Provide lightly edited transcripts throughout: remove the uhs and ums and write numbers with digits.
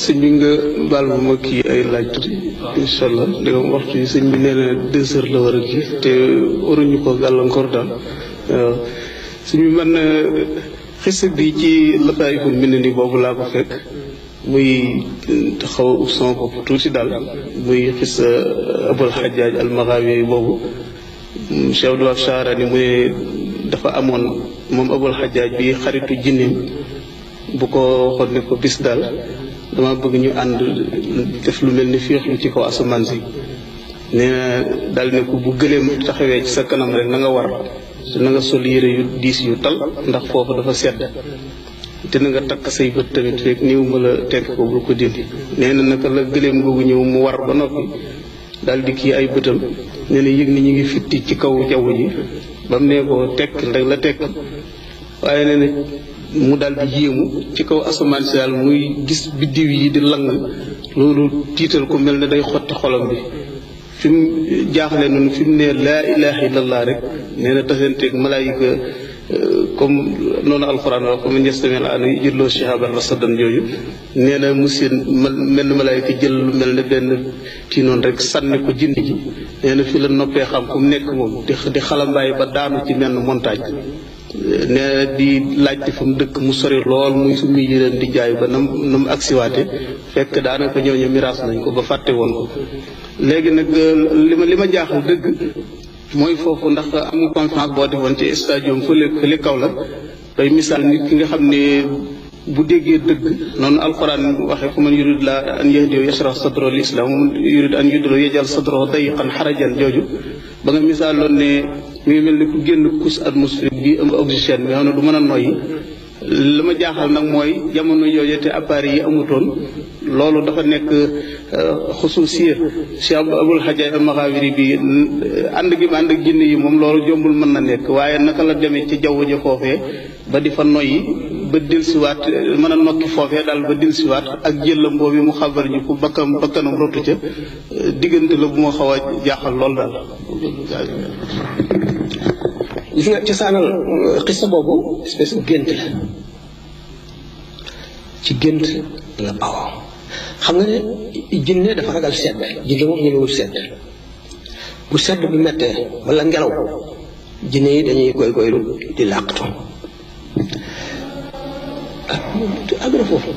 sëñ bi nga baal ma kii ay laaj tuuti incha allah danga waxtu yi sëñ bi nee na 2 heures la war a kii te waruñu ko gàllankoor daal waaw sëñ bi man xisa bi ci Lataa'iful Minani boobu laa ko fekk muy xaw a sama bopp tuuti daal muy xisa Abul Hajjaaj al-Maghawi boobu Cheikh Abdul Wahab Sharani mu ne dafa amoon moom Abul Hajjaaj bi xaritu jinneem bu ko waxoon ne ko bis daal dama bëgg ñu ànd def lu mel ni féexlu ci kaw asamaan si nee na daal ne ko bu gëleem taxawee ci sa kanam rek na nga war te na nga sol yére yu diis yu tal ndax foofu dafa sedd te na nga takk say bët tamit rek néew ma la tekk ko bul ko dindi nee na naka la gëleem googu ñëw mu war ba noppi daal di kii ay bëtam nee na yëg ni ñu ngi fitti ci kaw jaww ji ba mu nee ko tekk rek la tekk waaye nee na mu daal di yéemu ci kaw asamaan si daal muy gis biddiw yi di lang loolu tiital ko mel ne day xotti xolam bi fi mu jaaxle noonu fi mu ne laa ilaha illallah rek nee na tasanteeg malaayika comme noonu alxuraan wax comme njëstamel an julloo shihaban rasadan jooju nee na mu seen mel ne malaayika jël lu mel ne benn kii noonu rek sànni ko jindi ji nee na fi la noppee xam fu mu nekk moom di xalambaay ba daanu ci menn montagne nee di laajte fa mu dëkk mu sori lool muy su muy yëreen di jaay ba nam agsiwaate fekk daanaka ñooñu miraas nañ ko ba fàtte woon ko léegi nag li ma jaaxal dëgg mooy foofu ndax am conférence boo defoon ci stadium fële kaw la day misaal nit ki nga xam ne bu déggee dëgg noonu alxuraan waxee fu man yurid la an yahdiya yashrah sadro lil islam yurid an yudlo yajal sadro dayiqan xarajan jooju ba nga misaaloon ne mi ngi mel ni ku génn couche atmosphérique bi ëmb oxygène bi xam ne du mën a noyyi li ma jaaxal nag mooy jamono yooyu te appareil yi amutoon loolu dafa nekk xusuusiya Cheikh Abul Hajjaaj al-Maghawi bi ànd gi ma ànd ak jinne yi moom loolu jombul mën na nekk waaye naka la demee ci jaww ji foofee ba di fa noyyi ba dellusiwaat mën a nokki foofee daal ba dellusiwaat ak jëllam boobu mu xabar ñu ko bakkanam rotu ca diggante la bu ma xaw a jaaxal lool daal. gis nga cosaanal xisa boobu espèce de gént la ci gént la bawoo xam nga ne jinne dafa ragal sedd jinne moom ñemewul sedd bu sedd bi mettee wala ngelaw jinne yi dañuy goylu di làqatu àgg na foofu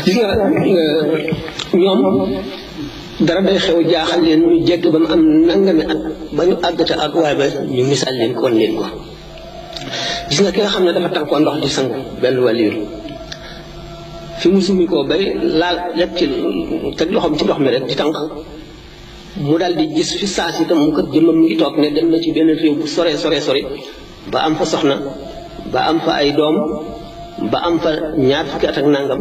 gis nga ñoom dara day xew jaaxal leen ñu jekk ba mu am nangami at ba ñu àgg te àgg waaye ba ñu misaal leen ko leen ko gis nga ki nga xam ne dafa tànkoo ndox di sangu benn wàlliir fi mu summi koo bay laal lekk ci teg loxoom ci ndox mi rek di tànk mu daal di gis fi saa si tam mu kat jëmmam mi ngi toog ne dem na ci benn réew bu sore ba am fa soxna ba am fa ay doom ba am fa ñaar fukki at ak nangam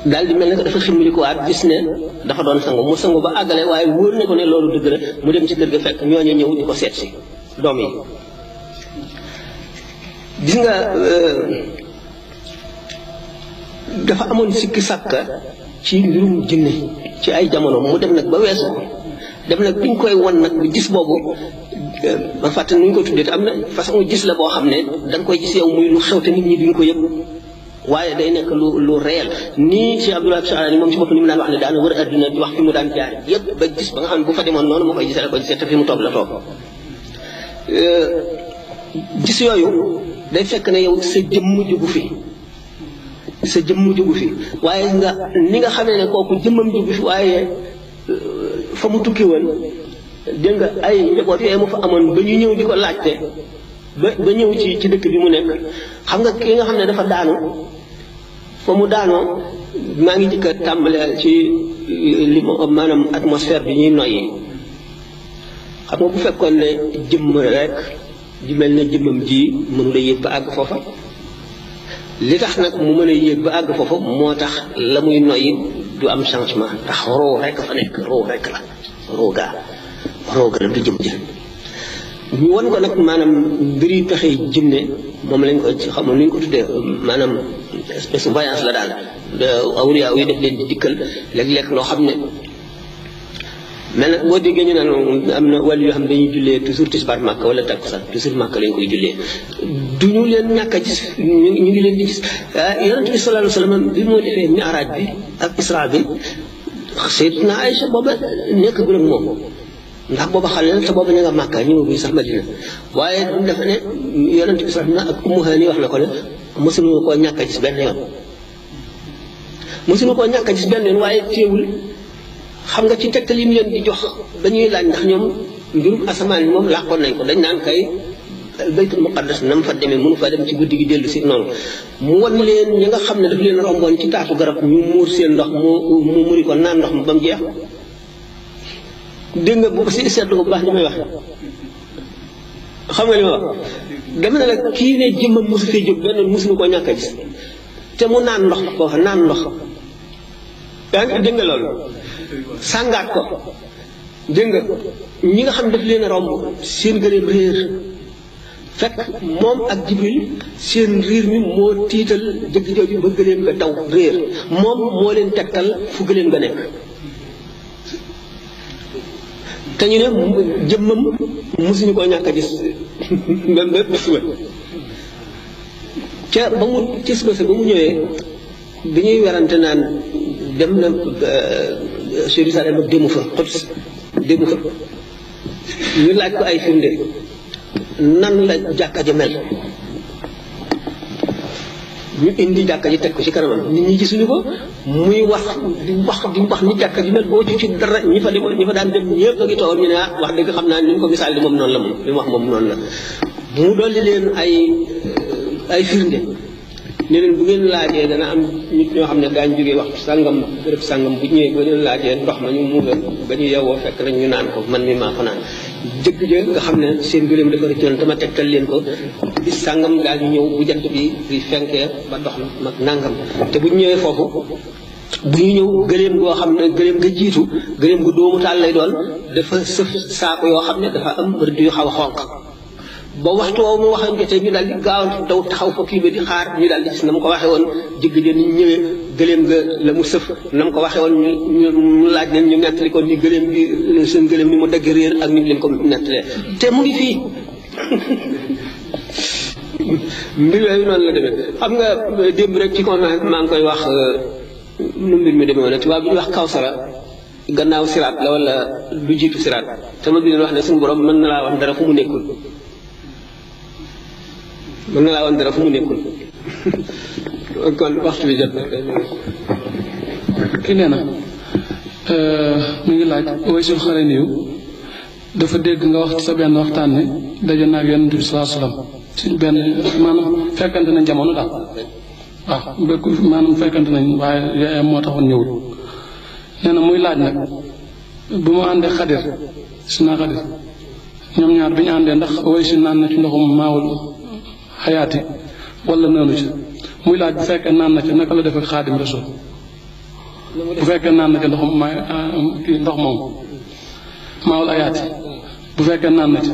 daal di mel ne dafa ximmili ko waat gis ne dafa doon sangu mu sangu ba àggale waaye wóor na ko ne loolu dëgg la mu dem ci kër ga fekk ñooñu ñëw di ko seet si doom yi gis nga dafa amoon sikki sàkka ci mbirum jinne ci ay jamono mu dem nag ba weesu ko dem nag biñ koy won nag bi gis boobu ba fàtte nu ñu ko tuddee te am na façon gis la boo xam ne da nga koy gis yow muy lu xew te nit ñi duñ ko yëg waaye day nekk lu réel nii ci Abdoulaye Charani moom ci bopp ni mu daan wax ne daana wër adduna di wax fi mu daan jaar yëpp ba gis ba nga xam ne bu fa demoon noonu moo koy gisee la koy gisee te fi mu toog la toog gis yooyu day fekk ne yow sa jëmm jógu fi waaye ni nga xamee ne kooku jëmmam jógu fi waaye fa mu tukki woon dégg nga ay njaboot yooyu mu fa amoon ba ñu ñëw di ko laajte ba ñëw ci dëkk bi mu nekk xam nga ki nga xam ne dafa daanu fa mu daanoo maa ngi jëkk a tàmbale ci li maanaam atmosphère bi ñuy noyyi xam nga bu fekkoon ne jëmm rek di mel ne jëmmam ji mënu la yéeg ba àgg foofa li tax nag mu mën a yéeg ba àgg foofa moo tax la muy noyyi du am changement ndax roo rek fa nekk roo rek la rooga la du jëm jë ñu won ko nag maanaam mbiri pexe jinne moom lañ ko ci xamoon nu ñu ko tuddee maanaam espèce de voyance la daal awliya yi def leen di dikkal léeg-léeg loo xam ne mais nag boo déggee ñu naan am na wàll yoo xam ne dañuy jullee toujours tisbaar Màkka wala takkusaan toujours Màkka lañ koy jullee duñu leen ñàkk a gis ñu ngi leen di gis yonent bi sallallahu alayhi wa sallam bi moo defee mi'raaj bi ak isra bi Sayyidatuna Aïcha booba nekk gu moom ndax booba xale la te booba ña nga Màkka ñëw sax Madina waaye dafa ne yonent bi sax na ak Ummu Haani wax na ko ne mosuñu koo ñàkk a gis benn yoon waaye teewul xam nga ci tegtal yi mu leen di jox dañuy laaj ndax ñoom mbirum asamaan yi moom làqoon nañ ko dañ naan kay baytul muqaddas na mu fa demee mënu fa dem ci guddi gi dellu si noonu mu wan leen ñi nga xam ne daf leen romboon ci taatu garab ñu muur seen ndox mu muri ko naan ndox mu ba mu jeex dégg nga bu ko si seetlu ko bu baax li may wax xam nga li ma wax dama ne la kii ne jëmmam mosu fee jóg benn mosuñu koo ñàkk a gis te mu naan ndox foofa naan ndox yaa ngi dégg nga loolu sàngaat ko dégg nga ñi nga xam ne daf leen a romb seen gëléem réer fekk moom ak Jibril seen riir mi moo tiital jëgg jooju ba gëléem nga daw réer moom moo leen tegtal fu gëléem nga nekk te ñu ne jëmmam mosuñu koo ñàkk a gis ba suba ca ba mu ca suba sa ba mu ñëwee bi ñuy werante naan dem na Jérusalem ak dému fa ñu laaj ko ay firnde nan la jàkka ja mel ñu indi jàkka ji teg ko ci kanamam nit ñi gisuñu ko muy wax di wax ni jàkka ji mel boo ci dara ñi fa daan dem ñëpp a ngi toog ñu ne wax dëgg xam naa ni ñu ko misaal di moom noonu la moom li mu wax moom noonu la mu dolli leen ay firnde ne leen bu ngeen laajee dana am nit ñoo xam ne daañu jógee waxtu sàngam bërëb sàngam bu ñëwee bu leen laajee ndox ma ñu muuga ba ñu yewwoo fekk rek ñu naan ko man mi maa ko naan jëkk ja nga xam ne seen gëléem dafa rëccoon dama tegtal leen ko bis sàngam daal ñu ñëw bu jant bi fenkee ba dox mag nangam te bu ñu ñëwee foofu bu ñu ñëw gëléem goo xam ne gëléem nga jiitu gëléem gu doomu taal lay doon dafa sëf saako yoo xam ne dafa am rëdd yu xaw a xonq ba waxtu woowu mu waxee jotee ñu daal di gaaw daw taxaw fa kii ba di xaar ñu daal di gis na mu ko waxee woon jëgg ja ni ñëwee gëléem nga la mu sëf na mu ko waxee woon ñu laaj leen ñu nettali ko ni gëléem bi seen gëléem ni mu dagg réer ak ni leen ko nettalee te mu ngi fii mbir yooyu noonu la demee xam nga démb rek ci conférence maa ngi koy wax nu mbir mi demee woon tubaab bi ñu wax kawsara gannaaw siraat la wala lu jiitu siraat te ma bi leen wax ne suñu borom mën na laa wax dara fu mu nekkul kon waxtu bi jot na ki nee na mu ngi laaj Waysul Xaraniyu dafa dégg nga wax sa benn waxtaan ne daje naa ak Yonent bi sallallahu alayhi wasallam suñ benn maanaam fekkante nañ jamono daal waaw maanaam fekkante nañ waaye yaayam moo taxoon ñëwul nee na muy laaj nag bu ma àndee Xadir si naa Xadir ñoom ñaar bi ñu àndee ndax Waysul naan na ci ndoxum maawul xayaati wala noonu ci muy laaj bu fekkee naan na ci naka la def ak Xaadim Rasul bu fekkee naan na ci ndox ndox moom maawul ayaati bu fekkee naan na ci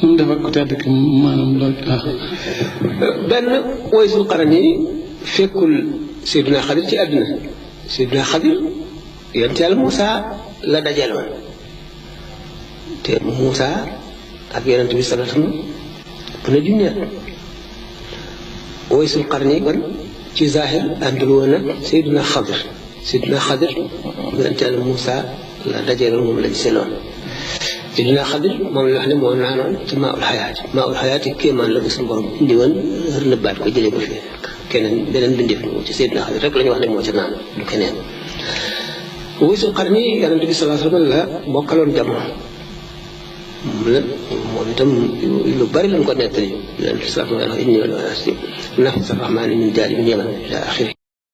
nu mu def ak ku tedd ki maanaam loolu benn Waysul Qarni fekkul Seydina Xadir ci àdduna Seydina Xadir yonent Yàlla Moussa la dajaloon te Moussa ak yonent bi sallallahu alayhi wasallam bu ne junneet Waysul Qarni kon ci zahir àndul woon ak Seydina Xadir yonent Yàlla Moussa la dajaloon moom lañ seloon Seydina Xadir moom la wax ne moo naanoon ci maa ul xayaati kéemaan la bu suñu borom indi woon nëbbaat ko jëlee ko fi keneen beneen bindeef ni ci Seydina Xadir rek la ñu wax ne moo ci naan du keneen Waysul Qarni yonent bi sallallahu alayhi wasallam la bokkaloon jamono moom itam lu bari lañ ko nettali yonent bi sallallahu alayhi wasallam inni wal nafsi rahmaani min jaali min yaman ila axiri